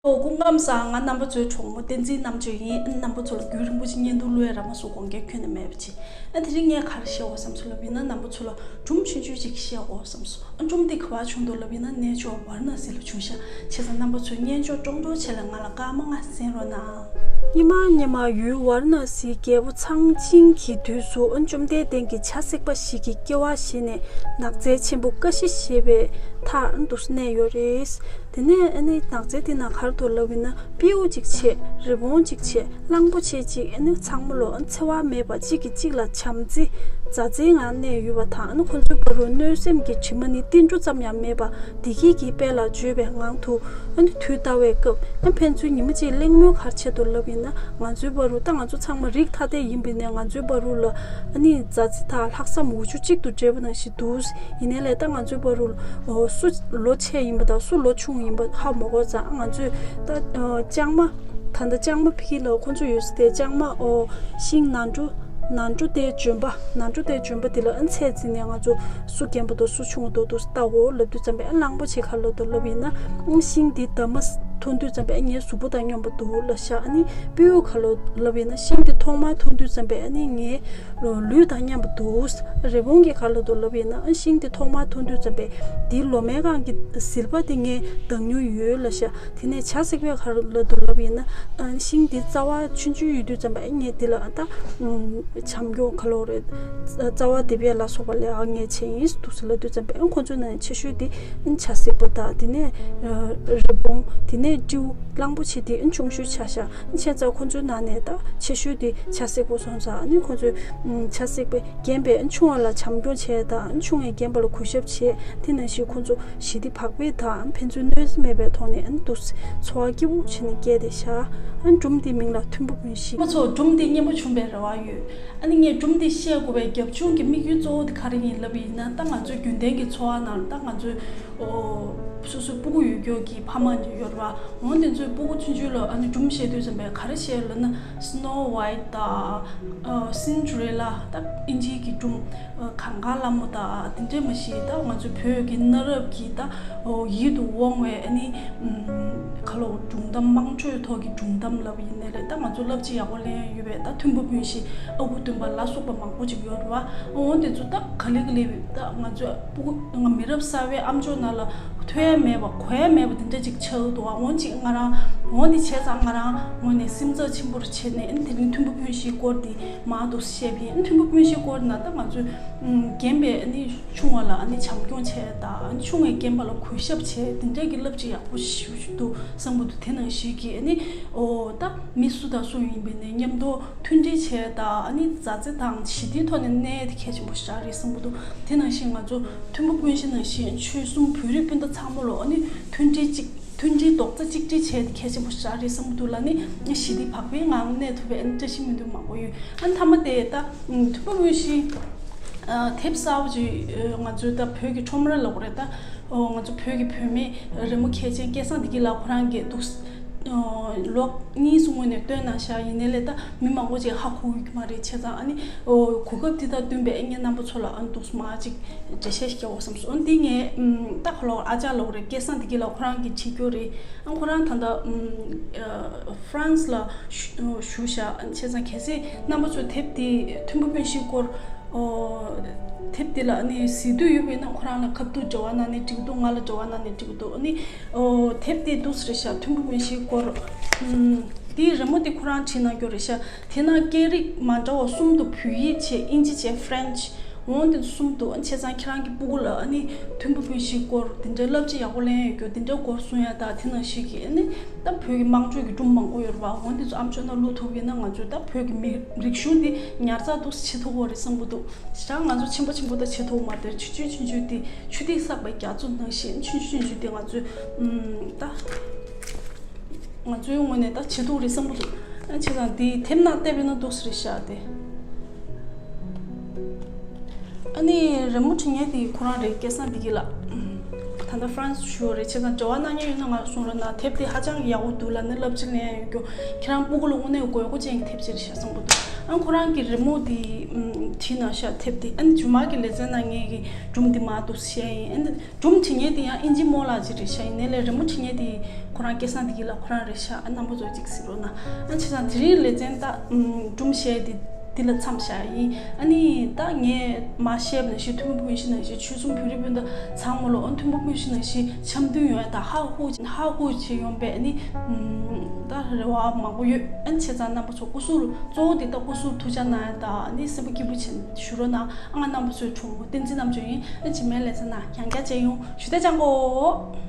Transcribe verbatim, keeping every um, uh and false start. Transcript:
ཨོ་སྐུ་ཁམས་བཟང་། ང་རྣམ་པ་ཚོའི་གྲོགས་མོ་བསྟན་འཛིན་རྣམ་དཔྱོད་ཡིན། རྣམ་པ་ཚོ་ལ་རྒྱུན་རིང་པོ་ཅིག་བརྙན་ཐུང་བླུགས་ཡ་རག་མ་སོང་། དགོངས་འགལ་ཁྱོན་ནས་མེད་པ་བྱས། ཨ་དེ་རིང་ངས་ག་རེ་བཤད་དགོས་བསམ་སོང་ལབ་ཡིན་ན། རྣམ་པ་ཚོ་ལ་སྒྲུང་ཆུང་ཆུང་ཅིག་བཤད་དགོས་བསམ་སོང་། ཨ་སྒྲུང་འདི་ག་པར་བྱུང་འདུག་ལབ་ཡིན་ན། གནས་མཆོག་ཝཱ་ར་ཎ་སི་ལ་བྱུང་ཤག་བྱས་ཙང་རྣམ་པ་ཚོས་སྙན་ཅོག་ཀྲོང་ཀྲོང་བྱས་ལ་ང་ལ་སྐར་མ་ལྔ་གསན་རོགས་གནང་། སྔོན་མ་སྔོན་མ་ཡུལ་ཝཱ་ར་ཎ་སིའི་རྒྱལ་པོ་ཚངས་བྱིན་གྱི་དུས་སུ་ཨ་བཅོམ་ལྡན་འདས་ཀྱིས་བྱ་སྲེག་པ་ཞིག་གི་སྐྱེ་བ་བཞེས་ནས་ནགས་ཚལ་ཆེན་པོ་ཀ་ཤི་ཞེས་པའི་མཐར་འདུག་གནས་ཡོད་རེད། དེ་ནས་ཨ་ནི་ནགས་ཚལ་དེ་ན་ག་རེ་འདུག་ལབ་ཡིན་ན། སྤྲེའུ་གཅིག་བྱས། རི་བོང་གཅིག་བྱས། གླང་པོ་ཆེ་གཅིག་ཨ་ནི་ཚང་མ་ལོ་འཚེ་བ་མེད་པ་གཅིག་གིས་གཅིག་ལ་བྱམས་བརྩེ་མཛའ་བརྩེའི་ངང་གནས་ཡོད་པ་དང་། ཨ་ནི་ཁོ་ཚོའི་བར་དུ་གནོད་སེམས་ཀྱི་དྲི་མ་ནི་ཏིལ་འབྲུ་ཙམ་ཡང་མེད་པ་བདེ་སྐྱིད་ཀྱི་དཔལ་ལ་བརྗོད་པའི་ངང་དུ། ཨ་ནི་དུས་འདའ་བའི་སྐབས། ཨ་ཕན་ཚུན་ཉི་མ་གཅིག་གླེང་མོལ་ག་རེ་བྱས་འདུག་ལབ་ཡིན་ན། ང་ཚོའི་བར་དུ་ད་ང་ཚོ་ཚང་མ་རིགས་ཐ་དད་ཡིན་པས་ནས། ང་ཚོའི་བར་དུ་ལ་ཨ་ནི་མཛའ་བརྩེ་དང་ལྷག་བསམ་འུ་ཆུ་གཅིག་ཏུ་འདྲེས་པ་ནང་བཞིན་འདུག་ཡིན་ནའི་ལས་ད་ང་ཚོའི་བར་དུ་ལ་ཨོ་སུ་ལོ་ཆེ་ཡིན་པ་དང་སུ་ལོ་ཆུང་ཡིན་པ་ཧ་མ་གོ་ཙང་། ང་ཚོས་ད་ཨོ་ལྕང་མ། ད་ལྟ་ལྕང་མ་ཕ་གི་ལ་ཁོ་ཚོ་ཡོད་ས་དེ། ལྕང་མ་ཨོ་ཤིང་ནང་འགྲོ་ནང་འགྲོ་དེ་ལྗོན་པ། ནང་འགྲོ་དེ་ལྗོན་པ་དེ་ལ་ཨ་ཚད་བརྩིས་ནས། ང་ཚོ་སུ་རྒན་པ་འདུག་སུ་ཆུང་བ་འདུག་ལྟ་འོ་ལབ་དུས་ཙམ་པས། ཨ་གླང་པོ་ཆེ་ག་ལབ་འདུག་ལབ་ཡིན་ན། ཨ་ཤིང་དེ་འདབ་མ་མཐོང་དུས་ཙམ་པས་ཨ་ངའི་གཟུགས་པོ་དང་སྙོམས་པ་འདུག་ལབ་ཤག་ཨ་ནི་སྤྲེའུ་ག་ལབ་ལབ་ཡིན་ན། ཤིང་དེ་ཐོག་མར་མཐོང་དུས་ཙམ་པས་ཨ་ནི་ངའི་ལུས་དང་མཉམ་པ་འདུག་རི་བོང་གིས་ག་ལབ་འདུག་ལབ་ཡིན་ན། ཨ་ཤིང་དེ་ཐོག་མར་མཐོང་དུས་ཙམ་པས་དེའི་ལོ་མའི་སྒང་གི་ཟིལ་པ་དེ་ངས་ལྡང་མྱོང་ཡོད་ལབ་ཤག་དེ་ནས་བྱ་སྲེག་པས་ག་ལབ་འདུག་ལབ་ཡིན་ན། ཨ་ཤིང་དེ་རྩ་བ་ཆུང་ཆུང་ཡོད་དུས་ཙམ་པ་ཨ་ངས་དེ་ལ་ཨ་ད་བྱམས་སྐྱོང་ག་ལབ་རེད། རྩ་བ་འདེབས་ཡས་ལ་སོགས་པ་ལས་ཨ་ངས་བྱས་ཡིན་འདུག་ཟེར་ལབ་དུས་ཙམ་པ། ཨ་ཁོ་ཚོའི་ནང་ནས་ཆེ་ཤོས་དེ་ཨ་བྱ་སྲེག་པ་དང་། དེ་ནས་རི་བོང་། དེ་ནས་སྤྲེའུ། གླང་པོ་ཆེ་དེ་ཨ་ཆུང་ཤོས་ཆགས་ཤག་བྱས་ཙང་ཁོ་ཚོའི་ནང་ནས་ད་ཆེ་ཤོས་དེ་བྱ་སྲེག་པ་སོང་ཙང་། ཨ་ནི་ཁོ་ཚོས་བྱ་སྲེག་པའི་རྒན་པས་ཨ་ཆུང་བ་ལ་བྱམས་སྐྱོང་བྱས་དང་། ཨ་ཆུང་བས་རྒན་པ་ལ་གུས་ཞབས་བྱས། དེ་ནང་བཞིན་ཁོ་ཚོ་ཞི་བདེ་བག་ཕེབས་དང་ཕན་ཚུན་གནོད་འཚེ་མེད་པའི་ཐོག་ནས་ཨ་འདུག་འཚོ་བ་སྐྱིད་པོ་བྱས་ནས་བསྐྱལ་བསྡད་ཤག་ཨ་སྒྲུང་དེའི་མིང་ལ་མཐུན་པོ་སྤུན་བཞི། ང་ཚོ་སྒྲུང་དེ་སྙན་པོ་བྱུང་བའི་རེ་བ་ཡོད། ཨ་ནི་ངས་སྒྲུང་དེ་བཤད་དགོས་པའི་རྒྱབ་ལྗོངས་ཀྱི་དམིགས་ཡུལ་གཙོ་བོ་དེ་ག་རེ་ཡིན་ལབ་ཡིན་ན། ད་ང་ཚོའི་རྒྱུན་ལྡན་གྱི་འཚོ་བ་ནང་ད་ང་ཚོའི་ཨོ་སོ་སོའི་སྤུ་གུ་ཡོད་རྒྱུ་གི་ཕ་མ་ཡོད་རེད་བ། འོ་དེ་ཚོའི་སྤུ་གུ་ཆུང་ཆུང་ལ་ཨ་ནི་སྒྲུང་བཤད་དུས་ཙམ་པས་ག་རེ་བཤད་ལབ་ན། Snow White དང་། Cinderella ད་ཨིན་ཇིའི་གི་སྒྲུང་། གངས་དཀར་ལྷ་མོ་དང་དེ་འདྲས་མ་གཞི། ད་ང་ཚོའི་བོད་ཀྱི་གནའ་རབས་ཀྱི་ད་ཡིད་དུ་འོང་བའི་ཨ་ནི་ག་ལབ། སྒྲུང་གཏམ། དམངས་ཁྲོད་ཐོག་གི་སྒྲུང་གཏམ་ལབ་ཡིན་ནའི་རེད། ད་ང་ཚོ་བསླབ་བྱ་ཡག་པོ་ལེན་ཡ་ཡོད་པའི་ད་མཐུན་པོ་སྤུན་བཞི། ཨ་ཁུ་སྟོན་པ་ལ་སོགས་པ་མང་པོ་ཅིག་ཡོད་རེད་བ། འོ་དེ་ཚོ་ད་ག་ལེ་ག་ལེ་ད་ང་ཚོའི་སྤུ་གུ་ང་མི་རབས་གསར་བའི་ཨམ་ཅོག་ནང་ལ་ཐོན་ཡ་མེད་པ་གོ་ཡ་མེད་པ་དེ་འདྲ་ཅིག་ཆགས་འདུག་བ། འོ་ཅིག་ང་རང་འོ་དེ་བྱས་ཙང་ང་རང་ངོས་ནས་སེམས་ཚབས་ཆེན་པོར་བྱས་ནས། ཨ་ནི་དེ་རིང་མཐུན་པོ་སྤུན་བཞིའི་སྐོར་དེ་མར་འདུག་བཤད་པ་ཡིན། མཐུན་པོ་སྤུན་བཞིའི་སྐོར་ན་ད་ང་ཚོས་རྒན་པས་ཨ་ནི་ཆུང་བ་ལ་ཨ་ནི་བྱམས་སྐྱོང་བྱས་དང་། ཆུང་བས་རྒན་པ་ལ་གུས་ཞབས་བྱས། དེ་འདྲ་གི་བསླབ་བྱ་ཡག་པོ་ཞེ་པོ་ཅིག་འདུག་བསམ་གྱི་འདུག་དེ་ནང་བཞིན་གྱི་ཨ་ནི་ཨོ་ད་མི་སུ་དང་སུ་ཡིན་པ་ཡིན་ནའི་མཉམ་དུ་མཐུན་སྒྲིལ་བྱས་དང་། ཨ་ནི་མཛའ་བརྩེ་དང་ཞི་བདེའི་ཐོག་ནས་གནས་དེ་གལ་ཆེན་པོ་ཞེ་དྲག་རེད་བསམ་གྱི་འདུག་དེ་ནང་བཞིན་ང་ཚོ་མཐུན་པོ་སྤུན་བཞི་ནང་བཞིན་ཆོལ་གསུམ་བོད་རིགས་སྤུན་ཟླ་ཚང་མ་ལོ་ཨ་ནི་མཐུན་སྒྲིལ་གཅིག་མཐུན་སྒྲིལ་རྡོག་རྩ་གཅིག་སྒྲིལ་བྱས་ཏེ་གལ་ཆེན་པོ་ཞེ་དྲག་རེད་བསམ་གྱི་འདུག་ལ། ནི་ཞི་བདེ་བག་ཕེབས་ངང་གནས་ཐུབ་པའི་ཨ་ནི་བཀྲ་ཤིས་སྨོན་འདུན་མང་པོ་ཡོད། ཨ་ནི་མཐའ་མ་དེ་ད་མཐུན་པོ་སྤུན་བཞི་དེབ་གསར་པ་ཅིག་ང་ཚོའི་ད་བོད་ཀྱི་ཁྲོམ་ར་ལབ་དགོས་རེད། ད་ང་ཚོ་བོད་ཀྱི་བུད་མེད་རི་མོ་མཁས་ཅན་སྐལ་བཟང་བདེ་སྐྱིད་ལགས་ཁོ་རང་གིས་འདུག་ལོ་གཉིས་སྔོན་ནས་བཏོན་གནང་ཤག་ཡིན་ནའི་ལས་ད་མི་མང་པོ་ཅིག་ཧ་གོ་གི་མ་རེད། བྱས་ཙང་ཨ་ནི་གོ་སྐབས་འདི་དང་བསྟུན་པའི་ཨ་ནི་རྣམ་པ་ཚོ་ལ་ཨ་ནི་འདུག་མ་ཅིག་འགྲེལ་བཤད་ཞིག་རྒྱག་དགོས་བསམ་སོང་། འདི་ངས་ད་ཁོ་ལ་ཨ་ཅག་ལབ་རེད། སྐལ་བཟང་བདེ་སྐྱིད་ལགས་ཁོ་རང་གིས་བྲིས་རྒྱུ་རེད། ཨ་ཁོ་རང་ད་ལྟ་ཧྥ་རན་སི་ལ་བཞུགས་ཤག་བྱས་ཙང་གལ་སྲིད་རྣམ་པ་ཚོས་དེབ་འདི་མཐུན་པོ་སྤུན་བཞིའི་སྐོར་དེབ་འདི་ལ་ཨ་ནི་གཟིགས་འདོད་ཡོད་པ་ཡིན་ན་ཁོ་རང་ལ་ཁ་ཐུག་འབྲེལ་བ་གནང་ནས་འགྲིག་འདུག་ང་ལ་འབྲེལ་བ་གནང་ནས་འགྲིག་འདུག་ཨ་ནི་དེབ་འདི་འདུག་སེ་རེད་ཤག་མཐུན་པོ་སྤུན་བཞིའི་སྐོར། འདིའི་རི་མོ་འདི་ཁོ་རང་བྲིས་གནང་རྒྱུ་རེད་ཤག་དེ་ན་སྐད་རིགས་མ་འདྲ་བ་གསུམ་འདུག་བོད་ཡིག་བྱས། དབྱིན་ཇི་བྱས། ཧྥ་རན་ཆི། འོ་འདི་གསུམ་འདུག་བྱས་ཙང་ཁྱེད་རང་གི་སྤུ་གུ་ལ་ཨ་ནི་མཐུན་པོ་སྤུན་བཞིའི་སྐོར་འདི་འདྲའི་བསླབ་བྱ་ཡག་པོ་ལེན་ཡོད་རྒྱུ་འདི་འདྲའི་སྐོར་གསུང་ཡ་དང་། དེ་ནང་བཞིན་གྱི་ཨ་ནི་ད་བོད་ཀྱི་དམངས་ཁྲོད་ཀྱི་སྒྲུང་མང་པོ་ཡོད་རེད་བ། འོ་འདི་ཚོ་ཨམ་ཅོག་ནང་བླུག་ཐུབ་ཡིན་ན་ང་ཚོས་ད་བོད་ཀྱི་མི་རིག་གཞུང་འདི་ཉར་ཚགས་འདུག་བྱེད་ཐུབ་ཀྱི་རེད་བསམ་གྱི་འདུག་བྱས་ཙང་ང་ཚོ་ཆེན་པོ་ཆེན་པོ་ད་བྱེད་ཐུབ་ཀྱི་མ་རེད། ཆུང་ཆུང་ཆུང་ཆུང་འདི་ཆུ་ཐིགས་བསགས་པའི་རྒྱ་མཚོ་ནང་བཞིན་ཆུང་ཆུང་ཆུང་ཆུང་འདི་ང་ཚོས་ཨམ་ད། ང་ཚོའི་ངོས་ནས་ད་བྱེད་ཐུབ་རེད་བསམ་གྱི་འདུག་ཨ་བྱས་ཙང་འདི་དེབ་ནང་བལྟས་པ་ཡིན་ན་འདུག་སེ་རེད་ཤག་དེ། ཨ་ནི་རི་མོ་བྲིས་མཁན་དེ་ཁོ་རང་རེད། སྐལ་བཟང་བདེ་སྐྱིད་ལགས། ད་ལྟ་ཧྥ་རན་སི་བཞུགས་རེད། བྱས་ཙང་འབྲེལ་བ་གནང་མཁན་ཡོད་ན་ང་ལ་གསུང་རོགས་གནང་། དེབ་དེ་ཧ་ཅང་གི་ཡག་པོ་འདུག་ལབ་ནས་བསླབ་བྱ་ལེན་ཡ་ཡོད་རྒྱུ། ཁྱེད་རང་སྤུ་གུ་ལ་དངོས་གནས་དགོས་མཁོ་ཅན་གྱི་དེབ་ཅིག་རེད་ཤག་བསམ་གྱི་འདུག་ཨ་ཁོ་རང་གི་རི་མོ་དེ་ཨམ་བྲིས་ན་ཤག་དེབ་དེ། ཨ་ནི་རྗེས་མ་གི་ལེ་ཚན་ནང་ངས་ཀྱི་སྒྲུང་དེ་མར་འདུག་བཤད་ཡིན། ཨ་ནི་སྒྲུང་བྲིས་མཁན་དེ་ཡང་ཨིན་ཇི་རྨོ་ལགས་ཅིག་རེད་ཤག་ཡིན་ནའི་ལས་རི་མོ་བྲིས་མཁན་དེ་ཁོ་རང་སྐལ་བཟང་བདེ་སྐྱིད་ལགས་ཁོ་རང་རེད་ཤག་ཨ་རྣམ་པ་ཚོ་ཅིག་གཟིགས་རོགས་གནང་། ཨ་བྱས་ཙང་དེ་རིང་ལེ་ཚན་ད་ཨམ་སྒྲུང་བཤད་དེ་འདི་ལ་མཚམས་བཞག་ཡིན། ཨ་ནི་ད་ངས་མར་བཤད་པ་ནང་བཞིན་ཐུན་མོང་དཔོན་གཞི་ནང་བཞིན་ཆོལ་གསུམ་བོད་རིགས་སྤུན་ཟླ་ཚང་མ་ལོ། ཨ་ཐུན་མོང་དཔོན་གཞི་ནང་བཞིན་འཆམ་མཐུན་ཡོང་ཡ་ད་ཧ་ཧུ་ཧ་ཧུ་བྱེད་ཡོང་པས། ཨ་ནི་ཨམ་ད་རེ་བ་མང་པོ་ཡོད། ཨ་ནི་བྱས་ཙང་རྣམ་པ་ཚོ་སྐུ་གཟུགས་གཙོ་བོ་དེ་ད་སྐུ་གཟུགས་ཐུགས་ཅག་གནང་ཡ་ད་ཨ་ནི་སེམས་པ་སྐྱིད་པོ་བྱེད་ཞུ་རོགས་གནང་། ཨ་ང་རྣམ་པ་ཚོའི་གྲོགས་མོ་བསྟན་འཛིན་རྣམ་དཔྱོད་ཡིན། ཨ་རྗེས་མའི་ལེ་ཚན་ནང་ཡང་བསྐྱར་མཇལ་ཡོང་། ཞུ་དེ་ཅང་གོ།